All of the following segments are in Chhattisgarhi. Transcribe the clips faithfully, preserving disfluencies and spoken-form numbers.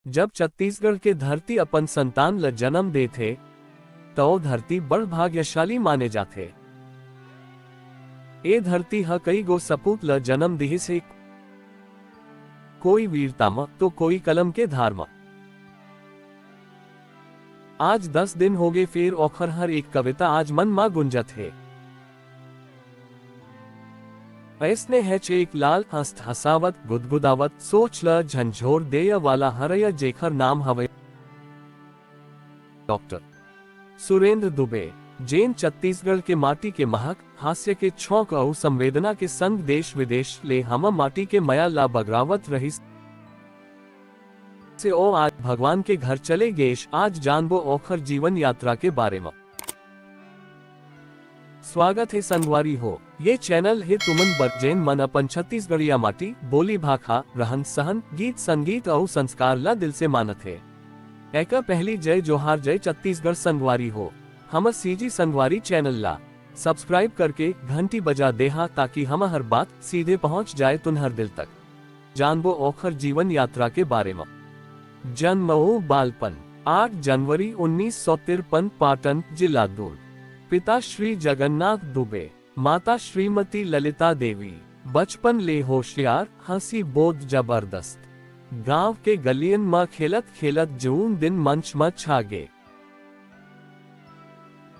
जब छत्तीसगढ़ के धरती अपन संतान ल जन्म देथे, त ओ धरती बड़ भाग्यशाली माने जाथे। ए धरती ह कई गो सपूत ल जन्म दिहिस हे, कोई वीरता म, तो कोई कलम के धार म। आज दस दिन होगे, फेर ओखर हर एक कविता आज मन म गुंजत हे। अइसने हेच एक लाल हंस हंसावत, गुदगुदावत, सोच ल झंझोर देय वाला हरय, जेखर नाम हवय डॉक्टर सुरेंद्र दुबे, जेन छत्तीसगढ़ के माटी के महक, हास्य के छौंक अउ संवेदना के संग देश विदेश ले हमर माटी के मया ला बगरावत रहिस। से ओ आज भगवान के घर चले गेश। आज जानबो ओखर जीवन यात्रा के बारे म। स्वागत हे संगवारी हो, ये चैनल हे तुमन बर, जेन मन अपन छत्तीसगढ़िया माटी, बोली भाखा, रहन सहन, गीत संगीत अउ संस्कार ला दिल से मानत हे। एकर पहली जय जोहार, जय छत्तीसगढ़ संगवारी हो। हमर सीजी संगवारी चैनल ला सब्सक्राइब करके घंटी बजा देहा, ताकि हमर हर बात सीधे पहुंच जाए तुन्हर दिल तक। जानबो ओखर जीवन यात्रा के बारे म। जन्म अउ बालपन। आठ जनवरी उन्नीस सौ तिरपन, पाटन, जिला दुर्ग। पिता श्री जगन्नाथ दुबे, माता श्रीमती ललिता देवी। बचपन ले होशियार, हंसी बहुत जबरदस्त। गांव के गलियन म खेलत खेलत जून दिन मंच म छा गे।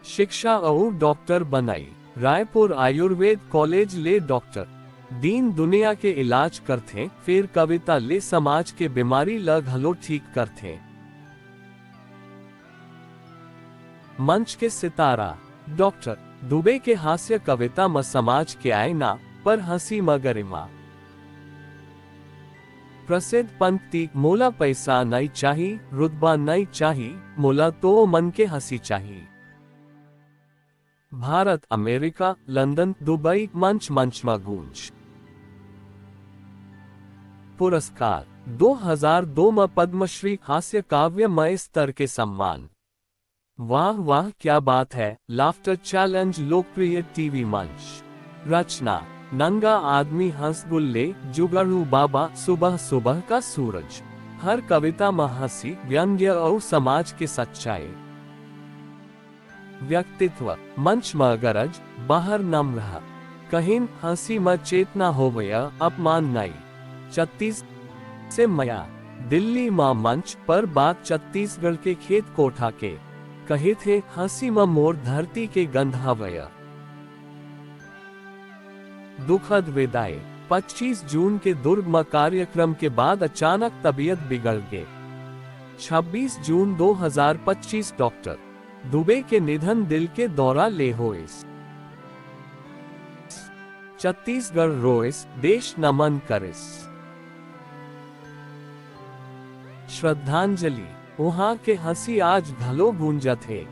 शिक्षा अउ डॉक्टर बनाई। रायपुर आयुर्वेद कॉलेज ले डॉक्टर। दीन दुनिया के इलाज करथे, फेर कविता ले समाज के बीमारी ल घलो ठीक करथे। मंच के सितारा। डॉक्टर दुबे के हास्य कविता म समाज के आईना, पर हंसी म गरिमा। प्रसिद्ध पंक्ति, मोला पैसा नइ चाही, रुतबा नइ चाही, मोला तो मन के हंसी चाही। भारत, अमेरिका, लंदन, दुबई, मंच मंच म गूंज। पुरस्कार, दो हज़ार दो म पद्मश्री हास्य काव्य म स्तर के सम्मान। वाह वाह, क्या बात है, लाफ्टर चैलेंज, लोकप्रिय टीवी मंच। रचना, नंगा आदमी, हंसगुल्ले, जुगाड़ू बाबा, सुबह सुबह का सूरज। हर कविता म हंसी, व्यंग्य अउ समाज के सच्चाई। व्यक्तित्व, मंच म गरज, बाहर नम्र ह। कहिन, हंसी म चेतना होवय, अपमान नइ। छत्तीस से मया। दिल्ली म मंच पर बात छत्तीसगढ़ के खेत कोठा के। कहिथे, हंसी म मोर धरती के गंध हवय। दुखद विदाई। पच्चीस जून के दुर्ग म कार्यक्रम के बाद अचानक तबीयत बिगड़ गे। छब्बीस जून दो हज़ार पच्चीस, डॉक्टर दुबे के निधन दिल के दौरा ले होइस। छत्तीसगढ़ रोइस, देश नमन करिस। श्रद्धांजलि, उहाँ के हंसी आज घलो गूंजत हे।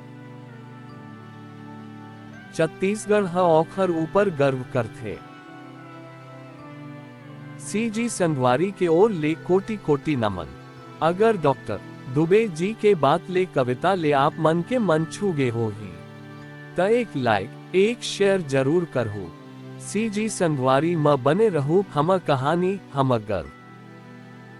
छत्तीसगढ़ ह ओखर ऊपर गर्व करथे। सीजी संगवारी के ओर ले कोटि कोटि नमन। अगर डॉक्टर दुबे जी के बात ले, कविता ले आप मन के मन छू गे होही, त एक लाइक, एक शेयर जरूर करहू। सीजी संगवारी म बने रहू, हमर कहानी, हमर गर्व।